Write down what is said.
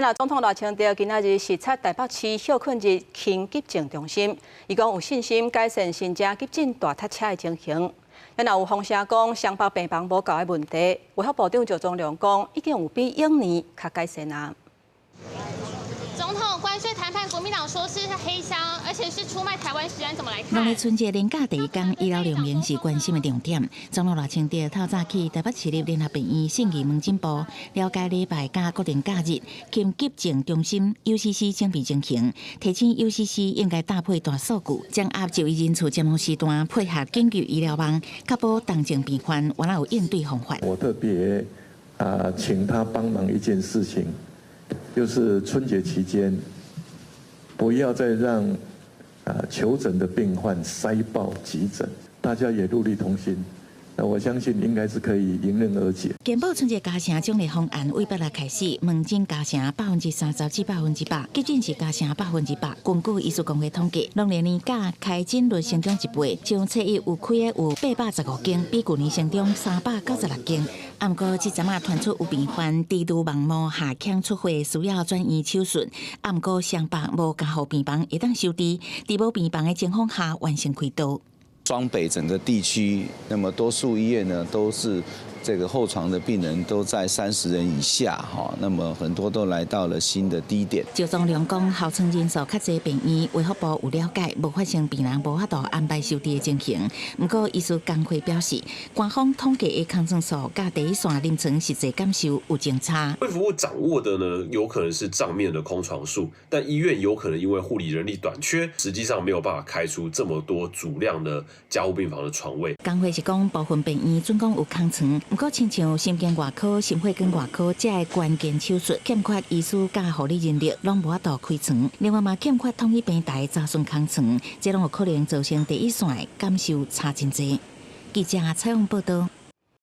那總統賴清德今仔日視察台北市歇睏日輕急症中心，伊講有信心改善新增急診大塞車的情形。若有風聲講雙北病房無夠的問題，衛福部長趙忠良講已經有比往年較改善啊。總統關稅談判，國民黨說是黑箱，而且是出賣台灣食安，怎麼來看？農曆春節連假第一工，醫療量能是關心的重點。總統賴清德透早去台北市立聯合病院信義門診部，了解禮拜佮國定假日緊急症中心 UCC 整備情形，提醒 UCC 應該搭配大數據，掌握就醫人次尖峰時段，配合緊急醫療網，確保重症病患原來有應對方法。我特別啊，請他幫忙一件事情。就是春節期間，不要再讓啊求診的病患塞爆急診，大家也戮力同心，那我相信應該是可以迎刃而解。健保春節加成獎勵方案為8月開始，門診加成30%至100%，急診是加成100%。根據醫師公會統計，農曆年假開診率成長一倍，像初一有開的有815間，比舊年成長396間。毋過這陣仔傳出有病患豬視網膜下腔出血，需要轉院手術。毋過雙北無加護病房會當收治，佇無病房的情況下完成開刀。雙北整個地區，那麼多數醫院呢，都是這個候床的病人都在30人以下，哈，那麼很多都來到了新的低點。趙宗良講，候床人數較濟病院，衛福部有了解，無發生病人無法度安排收治的情形。毋過醫師公會表示，官方統計的空床數佮第一線臨床實際感受有真差。衛福部掌握的呢，有可能是帳面的空床數，但醫院有可能因為護理人力短缺，實際上沒有辦法開出這麼多足量的加護病房的床位。公會是講部分病院準講有空床，毋過親像神經外科、心血管外科這个關鍵手術，欠缺醫師佮護理人力，攏無法度開床。另外嘛，欠缺統一平台查詢空床，這攏有可能造成第一線的感受差真濟。記者採訪報道。